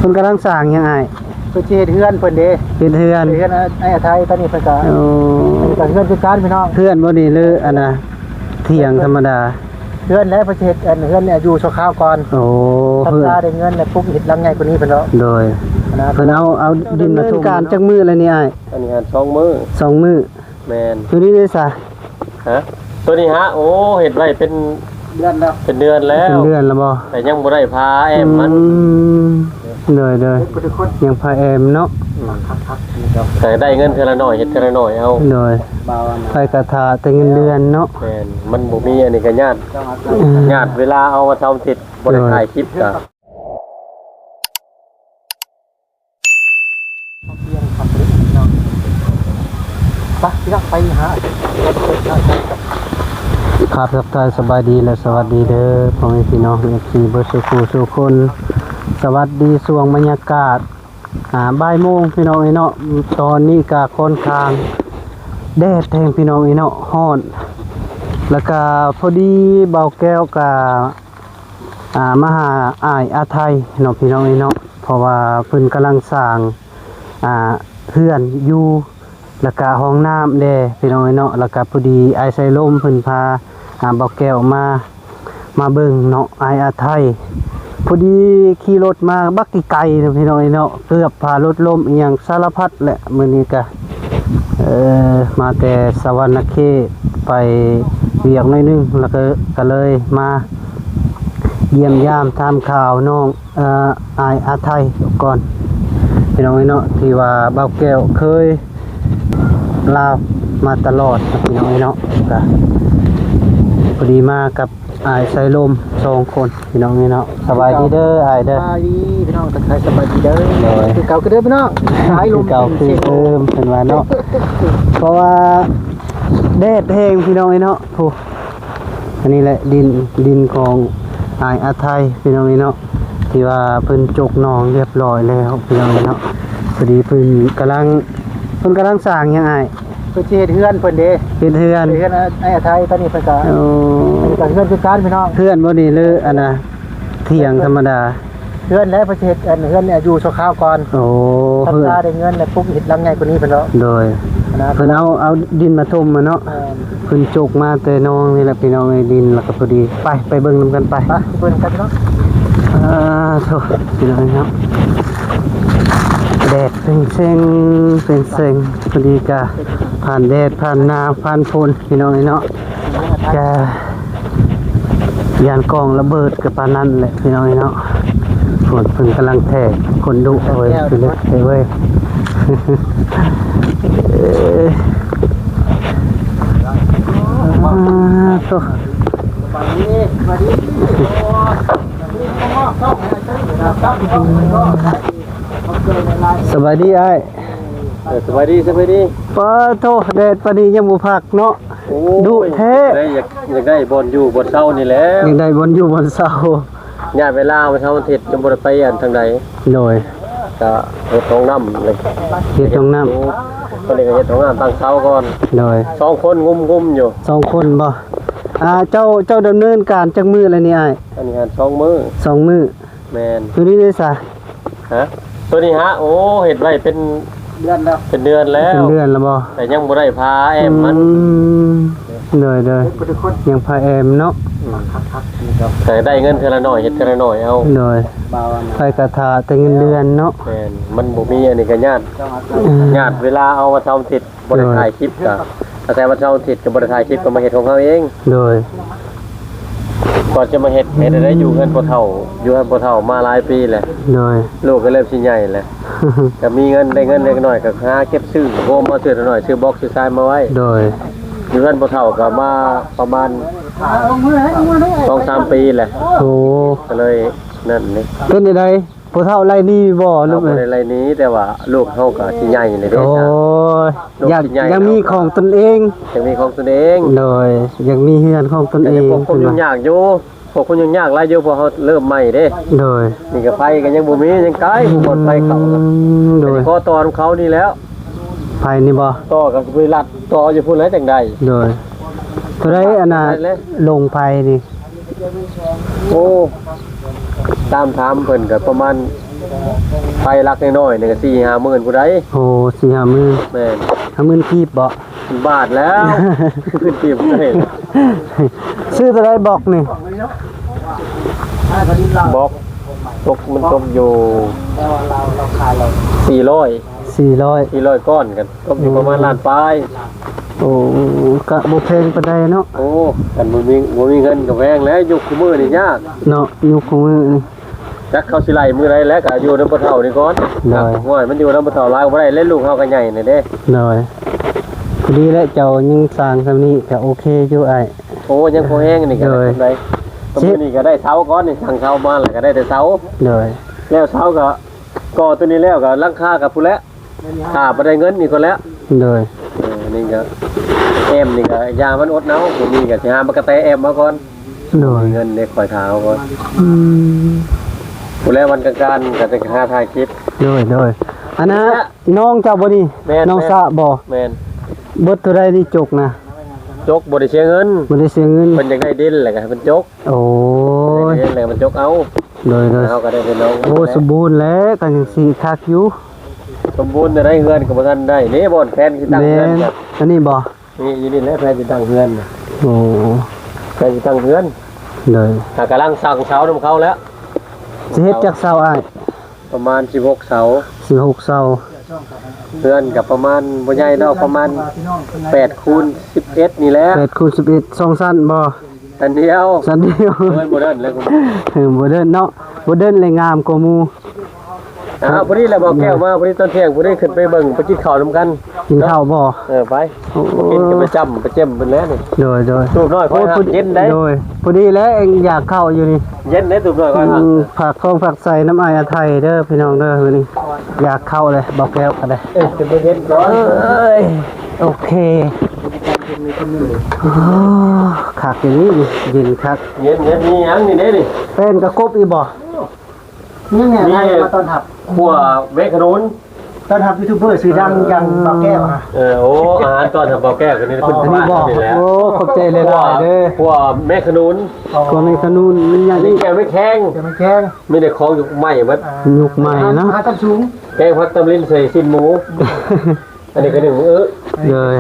พิ่ນກຳລັງສ້າງຫຍັງອ້າຍ? ເພິ່ນຊິເຮັດເຮືອນເພິ່ນເດ້ ເຮັດເຮືອນ ເຮັດເຮືອນອ້າຍ ອ້າຍອາໄທ ຕອນນີ້ເພິ່ນກໍ ໂອ້ ເພິ່ນກໍເຮືອນຄືກັນພີ່ນ້ອງ ເຮືອນບໍ່ນີ້ ຫຼືອັນນ່າ ຖຽງທຳມະດາ? ເຮືອນແຫຼະ ເພິ່ນຊິເຮັດອັນເຮືອນຢູ່ຊົ່ວຄາວກ່ອນ ໂອ້ ເພິ່ນ ຖ້າໄດ້ເງິນແລ້ວປຸກເຮັດຫຼັງໃຫຍ່ກວ່ານີ້ເພິ່ນເນາະ ໂດຍ ອັນນ່າ ເພິ່ນເອົາ ເອົາດິນມາຖົມ ການຈັກມື້ແລ້ວນີ້ອ້າຍ? ອັນນີ້ຫັ້ນສອງມື້ ສອງມື້ ແມ່ນ ຕົວນີ້ເດ້ຊະ? ຮະ ຕົວນີ້ຫະ ໂອ້ ເຮັດໄວ້ເປັນເດືອນແລ້ວ ເປັນເດືອນແລ້ວ ເປັນເດືອນແລ້ວບໍ່? ແຕ່ຍັງບໍ່ໄດ້ພາແອ້ມມັນ ອືມ ໂດຍ ໂດຍ ຍັງພາແອ້ມເນາະ ອືມ ແຕ່ໄດ້ເງິນເທື່ອລະໜ້ອຍ ເຮັດເທື່ອລະໜ້ອຍເອົາ ໂດຍ ໄປກະຖ້າແຕ່ເງິນເດືອນເນາະ ແມ່ນ ມັນບໍ່ມີ ອັນນີ້ກະຍາດ ອືມ ຍາດເວລາເອົາ ວັນເສົາ ວັນອາທິດ ບໍ່ໄດ້ ໂດຍ ຖ່າຍຄລິບກະ ໄປພີ່ນ້ອງ ໄປຫາ ຄາບທັກທາຍສະບາຍດີ ແລະ ສະຫວັດດີເດີ ພໍ່ແມ່ພີ່ນ້ອງ ເອັຟຊີ ເບິດສູ່ຜູ້ສູ່ຄົນ ສະຫວັດດີຊ່ວງບັນຍາກາດ ອ່າ ບ່າຍໂມງພີ່ນ້ອງເອີຍເນາະ ຕອນນີ້ກະຄ່ອນຂ້າງແດດແຮງພີ່ນ້ອງເອີຍເນາະ ຮ້ອນ ແລ້ວກະພໍດີບ່າວແກ້ວກະ ອ່າ ມາຫາອ້າຍອາໄທເນາະ ພີ່ນ້ອງເອີຍເນາະ ເພາະວ່າເພິ່ນກຳລັງສ້າງ ອ່າ ເຮືອນຢູ່ ແລ້ວກະຫ້ອງນ້ຳແດ່ພີ່ນ້ອງເອີຍເນາະ ແລ້ວກະພໍດີອ້າຍໄຊລົມເພິ່ນພາ ອ່າ ບ່າວແກ້ວມາ ມາເບິ່ງເນາະ ອ້າຍອາໄທ ພໍດີຂີ່ລົດມາບັກໄກໆເນາະ ພີ່ນ້ອງເອີຍເນາະ ເກືອບພາລົດລົ້ມອີ່ຫຍັງສາລະພັດແຫຼະ ມື້ນີ້ກະ ເອີ ມາແຕ່ສະຫວັນນະເຂດ ໄປວຽກໜ້ອຍໜຶ່ງ ແລ້ວກໍ ກໍເລີຍມາຢ້ຽມຢາມຖາມຂ່າວນ້ອງ ເອີ ອ້າຍອາໄທກ່ອນ ພີ່ນ້ອງເອີຍເນາະ ທີ່ວ່າບ່າວແກ້ວເຄີຍລາວມາຕະຫຼອດ ພີ່ນ້ອງເອີຍເນາະ ກໍພໍດີມາກັບ ອ້າຍໄຊລົມສອງຄົນ ພີ່ນ້ອງເອີຍເນາະ ສະບາຍດີເດີອ້າຍເດີ ສະບາຍດີພີ່ນ້ອງ ທັກທາຍສະບາຍດີເດີ ໂດຍ ຄືເກົ່າຄືເດີພີ່ນ້ອງ ສາຍລົມ ຄືເກົ່າຄືເດີ ເພິ່ນວ່າເນາະ ເພາະວ່າແດດແຮງພີ່ນ້ອງເອີຍເນາະ ຜູ້ ອັນນີ້ແຫຼະດິນ ດິນຂອງອ້າຍອາໄທ ພີ່ນ້ອງເອີຍເນາະ ທີ່ວ່າເພິ່ນຈົກໜອງຮຽບຮ້ອຍແລ້ວ ພີ່ນ້ອງເອີຍເນາະ ພໍດີເພິ່ນກຳລັງ ເພິ່ນກຳລັງສ້າງຫຍັງອ້າຍ? ເພິ່ນຊິເຮັດເຮືອນເພິ່ນເດ້ ເຮັດເຮືອນ ເຮັດເຮືອນອ້າຍອາໄທ ຕອນນີ້ເພິ່ນກໍ ໂອ້ ເພິ່ນກໍເຮືອນຄືກັນພີ່ນ້ອງ ເຮືອນບໍ່ນີ້ ຫຼືອັນນ່າ ຖຽງທຳມະດາ? ເຮືອນແຫຼະ ເພິ່ນຊິເຮັດອັນເຮືອນຢູ່ຊົ່ວຄາວກ່ອນ ໂອ້ ຖ້າໄດ້ເງິນແລ້ວປຸກເຮັດຫຼັງໃຫຍ່ກວ່ານີ້ເພິ່ນເນາະ ໂດຍ ເພິ່ນເອົາ ເອົາດິນມາຖົມຫັ້ນເນາະ ແມ່ນ ເພິ່ນຈົກມາແຕ່ໜອງນີ້ແຫຼະ ພີ່ນ້ອງເອີຍ ດິນ ແລ້ວກໍພໍດີ ໄປ ໄປເບິ່ງນຳກັນ ໄປ ໄປ ໄປເບິ່ງນຳກັນເນາະ ອ່າ ໂທ້ ພີ່ນ້ອງເນາະ ແດດເຊັງໆ ເຊັງໆ ພໍດີກະຜ່ານແດດ ຜ່ານໜາວ ຜ່ານຝົນ ພີ່ນ້ອງເນາະ ກະ ຢ້ານກ້ອງລະເບີດກໍປານນັ້ນແຫຼະ ພີ່ນ້ອງເນາະ ເພິ່ນ ເພິ່ນກຳລັງແທກຄົນດຸເວີຍ ເພິ່ນເລີຍເວີຍ ເອີ ອ່າ ໂທ້ ສະບາຍດີອ້າຍ ເອີ ສະບາຍດີ ສະບາຍດີ ປາໂທ້ ແດດປານນີ້ຍັງບໍ່ພັກເນາະ ໂອ້ຍ ດຸແທ້ ໄດ້ ຢາກ ຢາກໄດ້ບ່ອນຢູ່ບ່ອນເຊົານີ້ແຫຼະ ຢາກໄດ້ບ່ອນຢູ່ບ່ອນເຊົາ ຍາດເວລາວັນເສົາວັນອາທິດ ຈະບໍ່ໄດ້ໄປອັນທາງໃດ ໂດຍ ກະເຮັດຫ້ອງນ້ຳ ເຮັດຫ້ອງນ້ຳ ຕອນນີ້ກະເຮັດຫ້ອງນ້ຳຕັ້ງເສົາກ່ອນ ໂດຍ ສອງຄົນງຸ້ມໆຢູ່ ສອງຄົນບໍ່ ອ່າ ເຈົ້າ ເຈົ້າດຳເນີນການຈັກມື້ແລ້ວນີ້ອ້າຍ? ອັນນີ້ຫັ້ນສອງມື້ ສອງມື້ ແມ່ນ ຕົວນີ້ເດ້ຊະ? ຮະ ຕົວນີ້ຫະ ໂອ້ ເຮັດໄວ້ເປັນເດືອນແລ້ວ ເປັນເດືອນແລ້ວ ເປັນເດືອນແລ້ວບໍ່? ແຕ່ຍັງບໍ່ໄດ້ພາແອ້ມມັນ ອືມ ໂດຍ ໂດຍ ຍັງພາແອ້ມເນາະ ອືມ ແຕ່ໄດ້ເງິນເທື່ອລະໜ້ອຍ ເຮັດເທື່ອລະໜ້ອຍເອົາ ໂດຍ ໄປກະຖ້າແຕ່ເງິນເດືອນເນາະ ແມ່ນ ມັນບໍ່ມີ ອັນນີ້ກະຍາດ ອືມ ຍາດເວລາເອົາ ວັນເສົາວັນອາທິດ ບໍ່ໄດ້ ໂດຍ ຖ່າຍຄລິບກະ ອາໄສວັນເສົາອາທິດກະບໍ່ໄດ້ຖ່າຍຄລິບ ກະມາເຮັດຂອງເຮົາເອງ ໂດຍ ກ່ອນຈະມາເຮັດ ເຮັດໄດ້ຢູ່ເຮືອນພໍ່ເຖົ້າ ຢູ່ເຮືອນພໍ່ເຖົ້າມາຫຼາຍປີແລ້ວ ໂດຍ ລູກກະເລີ່ມຊິໃຫຍ່ແລ້ວ ກະມີເງິນ ໄດ້ເງິນເລັກນ້ອຍກະຫາເກັບຊື້ໂຮມມາຊື້ໜ້ອຍ ຊື້ບລັອກຊື້ຊາຍມາໄວ້ ໂດຍ ຢູ່ເຮືອນພໍ່ເຖົ້າກະມາປະມານສອງສາມປີແລ້ວ ໂອ້ ກະເລີຍນັ້ນນີ້ ເປັນຈັ່ງໃດ? ຜູ້ເຖົ້າໄລ່ໜີບໍ່ ລູກເອີຍ? ບໍ່ໄດ້ໄລ່ໜີ ແຕ່ວ່າລູກເຮົາກະຊິໃຫຍ່ແລ້ວເດ້ ໂອ້ຍ ຢາກ ຢາກມີຂອງຕົນເອງ ຢາກມີຂອງຕົນເອງ ໂດຍ ຢາກມີເຮືອນຂອງຕົນເອງ ກະຍັງພົບຄວາມຫຍຸ້ງຍາກຢູ່ ພົບຄວາມຫຍຸ້ງຍາກຫຼາຍຢູ່ ເພາະເຮົາເລີ່ມໃໝ່ເດ້ ໂດຍ ນີ້ກະໄຟກະຍັງບໍ່ມີ ຍັງໄກ ບໍ່ມີບ່ອນໄຟເຂົ້າ ອືມ ໂດຍ ກະຊິຂໍຕໍ່ນຳເຂົານີ້ແຫຼ້ວ ໄຟນີ້ບໍ່? ຕໍ່ກະຊິໄປລັດຕໍ່ຢູ່ພຸ້ນແຫຼະຈັ່ງໃດ ໂດຍ ເທົ່າໃດອັນນ່າ ລົງໄຟນີ້? ໂອ້ ຕາມຖາມເພິ່ນກະປະມານ ໄຟຫຼັກນ້ອຍໆນີ້ກໍສີ່ຫ້າໝື່ນຜູ້ໃດ. ໂອ້ ສີ່ຫ້າໝື່ນ. ແມ່ນ. ຫ້າໝື່ນກີບບໍ? ບາດແລ້ວ. ຂຶ້ນຕີບໍ່ໄດ້. ຊື້ເທົ່າໃດບລັອກນີ້? ບລັອກຕົກ ມັນຕົກຢູ່ສີ່ຮ້ອຍ ສີ່ຮ້ອຍ ສີ່ຮ້ອຍກ້ອນ ກໍຕົກຢູ່ປະມານ ໂອ້ ລ້ານປາຍ. ໂອ້ ກະບໍ່ແພງປານໃດເນາະ. ໂອ້ ຄັນບໍ່ມີ ບໍ່ມີເງິນກໍແພງແຫຼະ ຍຸກຄູ່ມື້ນີ້ຍາກເນາະ. ຍຸກຄູ່ມື້ນີ້ ຈັກເຂົາຊິໄລ່ມື້ໃດແຫຼະ ກໍຢູ່ນຳພໍ່ເຖົ້ານີ້ກ່ອນ. ໂດຍ. ໂອ້ຍ ມັນຢູ່ນຳພໍ່ເຖົ້າຫຼາຍກໍບໍ່ໄດ້ແຫຼະ ລູກເຮົາກໍໃຫຍ່ແລ້ວເດ້. ໂດຍ. ພໍດີແຫຼະ ເຈົ້າຍັງສ້າງສ່ຳນີ້ກໍໂອເຄຢູ່ອ້າຍ. ໂອ້ ຍັງພໍແຮງນີ້ກໍໄດ້. ໂດຍ. ສ່ຳໃດ ສ່ຳນີ້ກໍໄດ້ເສົາກ່ອນນີ້ ສ້າງເສົາມາແລ້ວກໍໄດ້ແຕ່ເສົາ. ໂດຍ. ແລ້ວເສົາກໍ ກໍຕົວນີ້ແລ້ວກໍຫຼັງຄາກໍພຸ້ນແຫຼະ ຖ້າບໍ່ໄດ້ເງິນນີ້ກໍແລ້ວ. ໂດຍ. ເອີ ນີ້ກໍແອ້ມນີ້ກໍຢ່າມັນອົດເອົາ ບໍ່ມີກໍຊິຫາມາກະແຕແອ້ມມາກ່ອນ. ໂດຍ. ມີເງິນເດ້ ຄອຍຖ້າເອົາກ່ອນ. ອືມ ຜູ້ແລວັນກາງການກໍຈະຫາຖ່າຍຄລິບ. ໂດຍ ໂດຍ. ອັນນ່າ ນ້ອງເຈົ້າບໍ່ນີ້? ແມ່ນ ນ້ອງສະບໍ່? ແມ່ນ. ເບິດເທົ່າໃດນີ້ຈົກນະ? ຈົກບໍ່ໄດ້ເສຍເງິນ. ບໍ່ໄດ້ເສຍເງິນ. ເພິ່ນຢາກໄດ້ດິນ ແລ້ວກໍໃຫ້ເພິ່ນຈົກ. ໂອ້ຍ ເຮັດແລ້ວມັນຈົກເອົາ. ໂດຍ ໂດຍ. ເຮົາກໍໄດ້ເປັນນ້ອງ. ໂອ້ ສົມບູນແລ້ວ ກັນຈັ່ງຊີ້ຄັກຢູ່. ສົມບູນແນວໃດ ເຮືອນກໍບໍ່ທັນໄດ້ເດ້ ບ່ອນແຜນຊິຕັ້ງເຮືອນ. ແມ່ນ. ອັນນີ້ບໍ່? ນີ້ ຢູ່ນີ້ແຫຼະ ແຜນຊິຕັ້ງເຮືອນ. ໂອ້ ແຜນຊິຕັ້ງເຮືອນ. ໂດຍ. ຫາກຳລັງສ້າງເສົານຳເຂົາແລ້ວ. ຊິເຮັດຈັກເສົາອ້າຍ? ປະມານສິບຫົກເສົາ. ສິບຫົກເສົາ. ເຮືອນກໍປະມານ ບໍ່ໃຫຍ່ດອກ ປະມານແປດຄູນສິບເອັດນີ້ແຫຼະ. ແປດຄູນສິບເອັດ ສອງຊັ້ນບໍ່? ຊັ້ນດຽວ. ຊັ້ນດຽວ. ເຮືອນໂມເດີນແລ້ວ. ເອີ ໂມເດີນເນາະ ໂມເດີນແລະງາມກວ່າໝູ່. ອ້າວ ພໍດີແລ້ວ ບ່າວແກ້ວມາ ພໍດີຕອນທ່ຽງ ພໍດີຂຶ້ນໄປເບິ່ງ ໄປກິນເຂົ້ານຳກັນ. ກິນເຂົ້າບໍ່? ເອີ ໄປ. ໂອ້ ກິນກັນປະຈຳ ປະເຈັມເພິ່ນແຫຼະນີ້. ໂດຍ ໂດຍ. ຕູບນ້ອຍຂ້ອຍຫັ້ນເຢັນໄດ໋. ໂດຍ. ພໍດີແຫຼະ ຢາກເຂົ້າຢູ່ນີ້. ເຢັນໄດ໋ ຕູບນ້ອຍຂ້ອຍຫັ້ນ. ອືມ ຝາກຂອງຝາກໃສ່ນຳອ້າຍອາໄທເດີ ພີ່ນ້ອງເດີ ມື້ນີ້ຢາກເຂົ້າເລີຍ ບ່າວແກ້ວກໍໄດ້. ເອີ ຈະໄປເຢັນກ່ອນ. ເອີຍ ໂອເຄ. ໂອ້ ຄັກອີ່ຫຼີນີ້ ເຢັນຄັກ. ເຢັນ ເຢັນ. ມີຫຍັງນີ້ເດ້ນີ້? ເປັນກະກົບອີກບໍ່? ນີ້ແຫຼະ ມີ ໃຫ້ມາຕ້ອນຮັບ ຂົ້ວແມງຂະໜູນ ຕ້ອນຮັບຢູທູບເບີຊື່ດັງຢ່າງບ່າວແກ້ວ. ເອີ ໂອ້ ອາຫານຕ້ອນຮັບບ່າວແກ້ວ ກໍນີ້ເພິ່ນ ອັນນີ້ບໍ່? ນີ້ແຫຼະ. ໂອ້ ຂອບໃຈຫຼາຍໆເດີ. ຂົ້ວແມງຂະໜູນ. ຂົ້ວແມງຂະໜູນ. ມີຫຍັງອີກ? ແກ້ວແມງແຄງ. ແກ້ວແມງແຄງ. ມີແຕ່ຂອງຍຸກໃໝ່ໝົດ. ຍຸກໃໝ່ເນາະ. ອາຫານຂັ້ນສູງ. ແກງຜັກຕຳລິນໃສ່ຊີ້ນໝູ. ອັນນີ້ກໍໜຶ່ງມື້. ໂດຍ.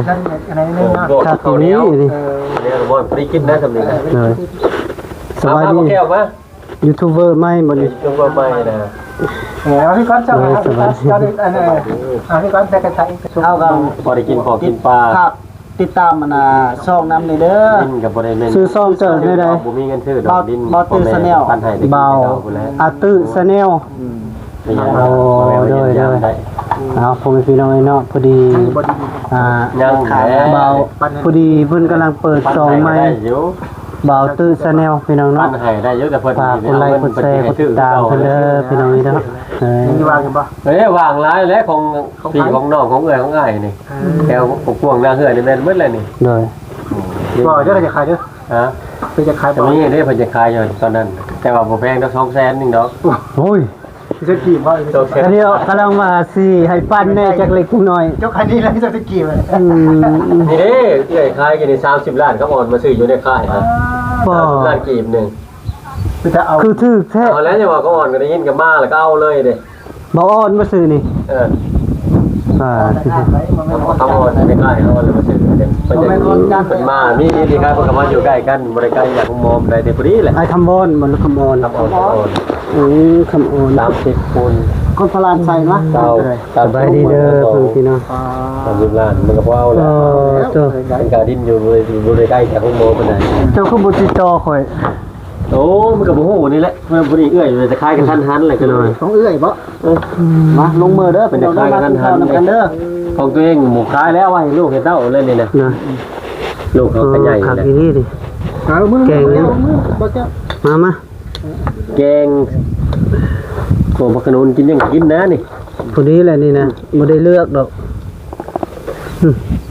ອັນນີ້ໜຶ່ງເນາະ. ຄັກອີ່ຫຼີນີ້. ເອີ ອັນນີ້ບໍ່ໄດ້ກິນນະ ສ່ຳນີ້ນະ. ໂດຍ. ສະບາຍດີ ມາ ມາ ແກ້ວມາ. ຢູທູບເບີໃໝ່ບໍ່ນີ້? ຢູທູບເບີໃໝ່ນະ. ເອີ ເອົາພີ່ກ່ອນເຈົ້າ. ໂດຍ ສະບາຍດີ. ເອົາພີ່ກ່ອນ ແຕ່ກະໃສ່ ເອົາກໍພໍໄດ້ກິນເຂົ້າກິນປາ. ຝາກຕິດຕາມອັນນ່າ ຊ່ອງນຳແດ່ເດີ. ດິນກໍບໍ່ໄດ້ແມ່ນ ຊື່ຊ່ອງເຈົ້າແນວໃດ? ບໍ່ມີເງິນຊື້ດອກດິນ. ບ່າວ ບ່າວຕື້ແຊນແນວ. ບ່າວອາຕື້ແຊນແນວ. ອືມ. ໂອ້ ໂດຍ ໂດຍ. ເອົາ ພໍ່ແມ່ພີ່ນ້ອງເນາະ ພໍດີ ອ່າ ຍັງຂາຍແລ້ວ ບ່າວ ພໍດີເພິ່ນກຳລັງເປີດຊ່ອງໃໝ່. ບ່າວຕື້ແຊນແນວ ພີ່ນ້ອງເນາະ. ຝາກກົດໄລກົດແຊ ກົດຕິດຕາມເພິ່ນເດີ ພີ່ນ້ອງເນາະ. ເອີ ຍັງຢູ່ວ່າງຢູ່ບໍ່? ເອີ ວ່າງຫຼາຍແຫຼະ ຂອງພີ່ຂອງນ້ອງ ຂອງເອື້ອຍຂອງອ້າຍນີ້. ແຖວກວ້າງໜ້າເຮືອນນີ້ແມ່ນໝົດແລ້ວນີ້. ໂດຍ. ບໍ່ເດີ ຢາກຂາຍເດີ. ຮະ? ເພິ່ນຢາກຂາຍບໍ່? ມີເດ້ ເພິ່ນຢາກຂາຍຢູ່ຕອນນັ້ນ ແຕ່ວ່າບໍ່ແພງດອກ ສອງແສນໜຶ່ງດອກ. ໂອ້ຍ ສະກີບວ່າ ສອງແສນ. ກະດຽວກຳລັງວ່າຊິໃຫ້ປັນແດ່ຈັກເລັກຈັກນ້ອຍ. ເຈົ້າຂາຍນີ້ແລ້ວ ສະກີບ. ອືມ ນີ້ເດ້ ເອື້ອຍຂາຍຢູ່ນີ້ ສາມສິບລ້ານ ຄຳອອນມາຊື້ຢູ່ໃນຄ້າຍ. ບໍ່ ສາມສິບລ້ານກີບໜຶ່ງ. ຄືຖືກແທ້. ເອົາແລ້ວ ຍັງວ່າຄຳອອນກໍໄດ້ຍິນກັນມາ ແລ້ວກໍເອົາເລີຍເດ້. ບ່າວອ່ອນບໍ່ຊື້ນີ້. ເອີ ອ່າ ຄຳອອນໃກ້ໆເຮົາແລ້ວບໍ່ຊື້ເດ້. ເພິ່ນມາ ມີທີ່ຄ້າຍເພິ່ນກໍມາຢູ່ໃກ້ກັນ ບໍ່ໄດ້ໄກຈາກໂຮງໝໍປານໃດເດ້ ພໍດີແຫຼະ. ອ້າຍຄຳອອນບໍ່ ຫຼືຄຳອ່ອນ? ຄຳອ່ອນ ຄຳອ່ອນ. ອືມ ຄຳອ່ອນ. ສາມສິບຄູນ ຄົນພະລານໄຊມາ. ສະບາຍດີເດີພີ່ນ້ອງ. ສາມສິບລ້ານມັນກໍພໍເອົາແລ້ວ. ເອີ ເຈົ້າ ມັນກະດິນຢູ່ ບໍ່ໄດ້ ບໍ່ໄດ້ໄກຈາກໂຮງໝໍປານໃດ. ເຈົ້າຄືບໍ່ຕິດຕໍ່ຂ້ອຍ? ໂອ້ ມັນກໍບໍ່ຮູ້ນີ້ແຫຼະ ເພິ່ນ ຜູ້ນີ້ເອື້ອຍຢູ່ ຈະຂາຍກະທັນຫັນແຫຼະ. ໂດຍ. ຂອງເອື້ອຍບໍ່? ເອີ ມາລົງມືເດີ ເພິ່ນຈະຂາຍກະທັນຫັນນຳກັນເດີ. ຂອງຕົວເອງບໍ່ຂາຍແລ້ວ ໃຫ້ລູກໃຫ້ເຕົ້າເລີຍນີ້ນະ. ລູກເຂົາກໍໃຫຍ່ແລ້ວ. ແກງ ມາ ມາ ແກງ ໂອ້ ຜັກຂະໜູນກິນ ຍັງກິນນະນີ້. ພໍດີແຫຼະນີ້ນະ ບໍ່ໄດ້ເລືອກດອກ.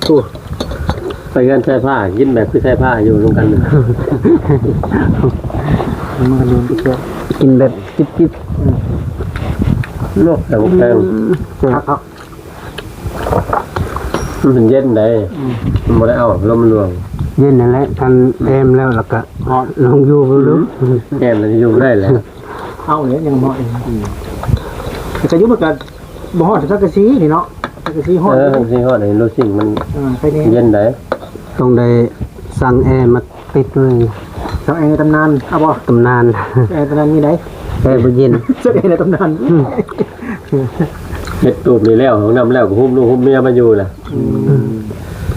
ໂອ້ ໄປເຮືອນແຊຜ້າ ກິນແບບຄືແຊຜ້າຢູ່ນຳກັນ. ມັນກໍລືມໄປແຊ ກິນແບບຈິບໆ. ອືມ ໂລກແຕ່ບໍ່ແພງ. ອືມ ມັນເຢັນໄດ໋. ອືມ ມັນບໍ່ໄດ້ເອົາ ລົມມັນລວງ. ເຢັນນັ້ນແຫຼະ ຄັນແອມແລ້ວ ແລ້ວກໍ ຮ້ອນ ລອງຢູ່ເບິ່ງດູ. ອືມ ແອມແລ້ວຢູ່ບໍ່ໄດ້ແຫຼະ. ເອົາແຫຼະ ຍັງເໝາະຢູ່. ອືມ ແຕ່ກະຢູ່ມັນກະບໍ່ຮອດສັງກະສີນີ້ເນາະ ສັງກະສີຮອດ ເອີ ຢູ່ ສັງກະສີຮອດໃນໂລຊິງມັນ ເອີ ໄຄແນ່ ເຢັນໃດ. ຕ້ອງໄດ້ສັ່ງແອມາຕິດເລີຍ ສັ່ງແອໃນຕຳນານ ເອົາບໍ່? ຕຳນານ ແອຕຳນານມີໃດ? ແອບໍ່ເຢັນ ສັ່ງແອໃນຕຳນານ ເຮັດຕູບນີ້ແລ້ວ ຫ້ອງນ້ຳແລ້ວ ກະຮຸບລູກຮຸບເມຍມາຢູ່ລະ ອື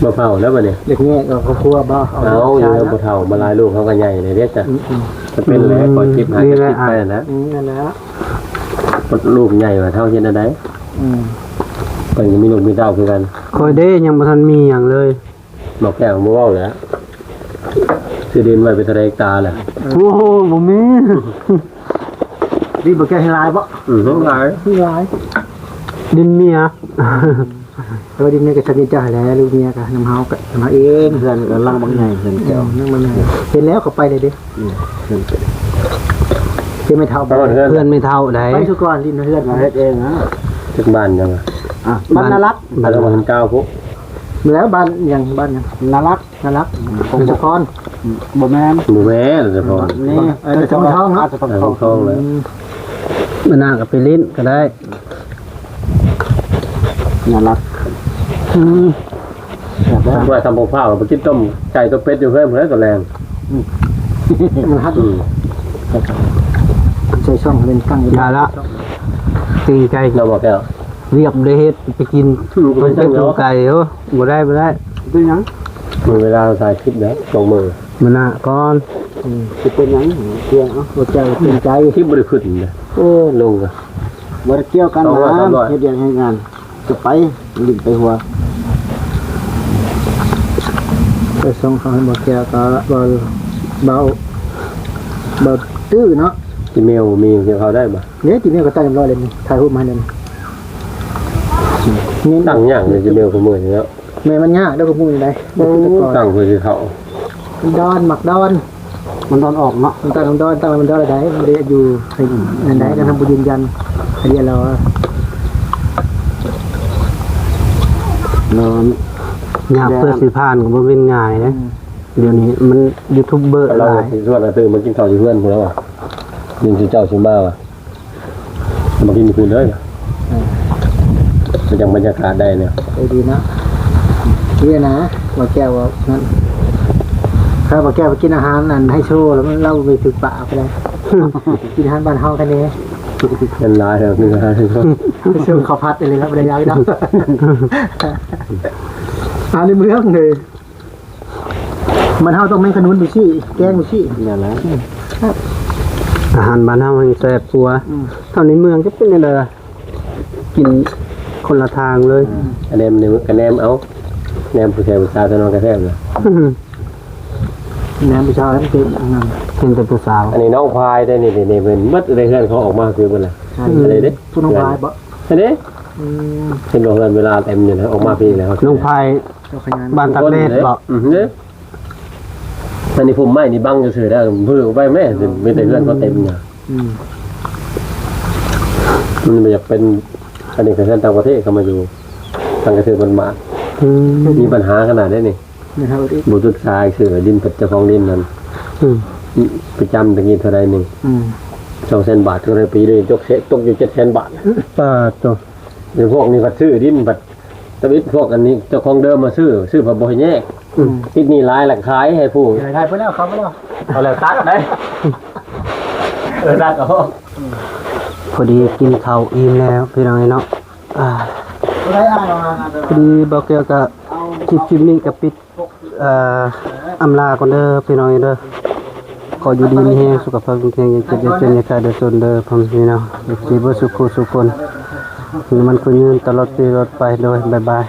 ມ ມາເຝົ້າແລ້ວບັດນີ້ ເດັກນ້ອຍກໍຄອບຄົວບໍ່ ເອົາ ເອົາຢູ່ນຳຜູ້ເຖົ້າມາຫຼາຍ ລູກເຮົາກໍໃຫຍ່ແລ້ວເດ້ ຈະ ອືມ ຈະເປັນແລ້ວ ອືມ ກໍຈິບຫາ ນີ້ແຫຼະ ຈະຕິດໄປນະ ອືມ ນັ້ນແຫຼະ ລູກໃຫຍ່ວ່າເຮົາເຮັດແນວໃດ ອືມ ເພິ່ນກໍມີລູກມີເຕົ້າຄືກັນ ຂ້ອຍເດ້ຍັງບໍ່ທັນມີຫຍັງເລີຍ ບໍ່ແກ້ວບໍ່ເວົ້າແຫຼະ ຊື້ດິນໄວ້ເປັນເທົ່າໃດເຮັກຕາແຫຼະ ໂອ້ໂຫ ບໍ່ມີ ດິນບໍ່ແກ້ວໃຫ້ຫຼາຍບໍ່? ອືມ ໃຫ້ຫຼາຍ ໃຫ້ຫຼາຍ ດິນເມຍ ເອີ ດິນເມຍກໍຊຳນີ້ເຈົ້າຫັ້ນແຫຼະ ລູກເມຍກໍນຳເຮົາ ກໍນຳເຮົາເອງ ເຮືອນກໍຫຼັງບັກໃຫຍ່ ເຮືອນເຈົ້າ ອືມ ຫຼັງບັກໃຫຍ່ ເຫັນແລ້ວ ເຂົ້າໄປເລີຍເດ້ ອືມ ເຮືອນ ເຮືອນແມ່ເຖົ້າ ເຮືອນ ເຮືອນແມ່ເຖົ້າໃດ ໄປສຸກ່ອນ ດິນເຮືອນ ເຮັດເອງນະ ຈັກບ້ານຫຍັງ ອ່ະ ບ້ານນາລັກ ບ້ານນາລັກ ບ້ານນາລັກ ແລ້ວບ້ານຫຍັງ ບ້ານຫຍັງ ນາລັກ ນາລັກ ພົງສະພອນ ບໍ່ແມ່ນ ບໍ່ແມ່ນ ນາລັກ ນີ້ ເອີ ແຕ່ສັງທອງເນາະ ແຕ່ສັງທອງ ອືມ ມື້ໜ້າກໍໄປຫຼິ້ນກໍໄດ້ ນາລັກ ອືມ ວ່າຄຳບໍ່ພ້າວໄປກິນຕົ້ມໄກ່ຕົ້ມເປັດຢູ່ເຮືອນພຸ້ນແຫຼະຕອນແລງ ອືມ ມັນຮັກ ອືມ ໃສ່ຊ່ອງເປັນຕັ້ງ ຢ່າລະ ເກງໃຈ ເນາະ ບໍ່ແກ້ວ ວຽກບໍ່ໄດ້ເຮັດ ໄປກິນ ອືມ ໄປກິນໄກ່ ໂອ້ ບໍ່ໄດ້ ບໍ່ໄດ້ ເປັນຫຍັງ? ມີເວລາຖ່າຍຄລິບແລ້ວ ສອງມື້ ມື້ໜ້າກ່ອນ ອືມ ຊິເປັນຫຍັງ? ເກງ ເອົາ ບໍ່ໃຈ ເກງໃຈ ຄລິບບໍ່ໄດ້ຂຶ້ນເດ້ ໂອ້ ລົງກະ ບໍ່ໄດ້ກ່ຽວກັນນະ ເຮັດວຽກເຮັດງານ ຈະໄປຫຼິ້ນໄປຫົວ ໄປສົ່ງເຂົາໃຫ້ບໍ່ແກ້ວ ກໍບໍ່ ບໍ່ ບໍ່ຕື້ເນາະ ຈີເມວມີ ເຂົ້າໄດ້ບໍ່? ເດ້ ຈີເມວກໍຕັ້ງຮຽບຮ້ອຍແລ້ວນີ້ ຖ່າຍຮູບມາໃຫ້ແລ້ວນີ້ ຕັ້ງຍາກເລີຍຈີເມວຄູ່ມື້ນີ້ເນາະ ແມ່ນ ມັນຍາກເດ້ຄູ່ມື້ນີ້ໄດ໋ ບໍ່ຄືແຕ່ກ່ອນ ຕັ້ງເພື່ອຊິເຂົ້າ ມັນດອນ ມັກດອນ ມັນດອນອອກເນາະ ມັນຕັ້ງ ມັນດອນ ຕັ້ງແລ້ວມັນດອນໄດ້ ບໍ່ໄດ້ຢູ່ໃນນັ້ນໄດ໋ ຄັນບໍ່ຢືນຢັນ ອັນນີ້ລາວ ຍາກເພື່ອຊິຜ່ານກໍບໍ່ແມ່ນງ່າຍເດ້ ອືມ ດຽວນີ້ມັນຢູທູບເບີຫຼາຍ ລາວຊິຊວນອາຕື່ມາກິນເຂົ້າຢູ່ເຮືອນພຸ້ນແລ້ວວ່າ ຍິນຊື່ເຈົ້າຊິມາວ່າ ມາກິນຢູ່ພີ້ເລີຍ ເອີ ມັນຈັ່ງບັນຍາກາດໄດ້ແນວ ເອີ ດີນະ ດີນະ ບໍ່ແກ້ວວ່ານັ້ນ ຖ້າບໍ່ແກ້ວໄປກິນອາຫານອັນໄຮໂຊແລ້ວ ມັນ ລາວບໍ່ໄປຖືກປາກໄປໄດ້ ກິນອາຫານບ້ານເຮົາແຄ່ນີ້ ເງິນຫຼາຍແລ້ວ ເງິນຫຼາຍ ໄປຊື້ເຂົ້າຜັດອີ່ຫຼີແລ້ວ ບໍ່ໄດ້ຢາກດອກ ອັນນີ້ເມືອງເດ້ ບ້ານເຮົາຕ້ອງແມ່ນຂະໜູນຈັ່ງຊີ້ ແກງຈັ່ງຊີ້ ນັ້ນແຫຼະ ອືມ ອາຫານບ້ານເຮົາແຮງແຊບກວ່າ ອືມ ເທົ່າໃນເມືອງຈະເປັນແນວໃດລະ ກິນຄົນລະທາງເລີຍ ອືມ ກະແນມນີ້ ກະແນມເອົາ ແນມຜູ້ຊາຍຜູ້ສາວເທົ່ານັ້ນກະແຊບລະ ອືມ ແນມຜູ້ຊາຍມັນເປັນອັນນັ້ນ ເຫັນແຕ່ຜູ້ສາວ ອັນນີ້ນ້ອງພາຍເດ້ ນີ້ ນີ້ ນີ້ ເພິ່ນໝົດເລີຍ ເຮືອນເຂົາອອກມາຄືເພິ່ນລະ ອືມ ອັນນີ້ເດ້ ຜູ້ນ້ອງພາຍບໍ່? ອັນນີ້ ອືມ ເຫັນບໍ່ ເຮືອນເວລາເຕັມຢູ່ນະ ອອກມາພີ້ແລ້ວ ນ້ອງພາຍ ບ້ານຕາກແດດບໍ່? ອືມ ເດ້ ອັນນີ້ພຸ່ມໄມ້ນີ້ບັງຊື່ໆ ເດີ ເພິ່ນໄປແມ້ ອືມ ມີແຕ່ເຮືອນເຂົາເຕັມນະ ອືມ ມັນບໍ່ຢາກເປັນ ອັນນີ້ກະເຮືອນຕ່າງປະເທດເຂົ້າມາຢູ່ ທາງກະເທິງບ້ານ ອືມ ມີບັນຫາຂະໜາດໃດນີ້ ບໍ່ສຶກສາຊື່ ດິນເພິ່ນ ເຈົ້າຂອງດິນນັ້ນ ອືມ ໄປຈຳຕະກີ້ເທົ່າໃດນີ້ ອືມ ສອງແສນບາດ ກໍໄດ້ປີນີ້ຕົກເສ ຕົກຢູ່ເຈັດແສນບາດ ປາດໂທ້ ແລ້ວພວກນີ້ພັດຊື້ດິນພັດ ຕະບິດພວກອັນນີ້ເຈົ້າຂອງເດີມມາຊື້ ຊື້ເພິ່ນບໍ່ໃຫ້ແຍກ ອືມ ຕິດໜີ້ຫຼາຍແລ້ວຂາຍໃຫ້ຜູ້ ໄດ້ ໄດ້ໄປແລ້ວ ເຂົ້າໄປແລ້ວ ເອົາແລ້ວຕັດໄດ້ ເອີ ຕັດອອກ ພໍດີກິນເຂົ້າອີ່ມແລ້ວພີ່ນ້ອງເອີຍເນາະ ອ່າ ບໍ່ໄດ້ອ້າຍວ່າ ພໍດີບ່າວແກ້ວກະ ຄລິບ ຄລິບນີ້ກະປິດ ເອີ ອຳລາກ່ອນເດີພີ່ນ້ອງເອີຍເດີ ຂໍຢູ່ດີມີແຮງ ສຸຂະພາບແຂງແຮງ ຢ່າເຈັບຢ່າຈົນ ຢ່າໄຂ້ໄດ້ຊົນເດີພໍ່ແມ່ພີ່ນ້ອງ ເອັຟຊີ ເບິດສູ່ຜູ້ສູ່ຄົນ ຢູ່ໝັ້ນຄົງຍືນຕະຫຼອດປີຕະຫຼອດໄປ ໂດຍ ບາຍບາຍ.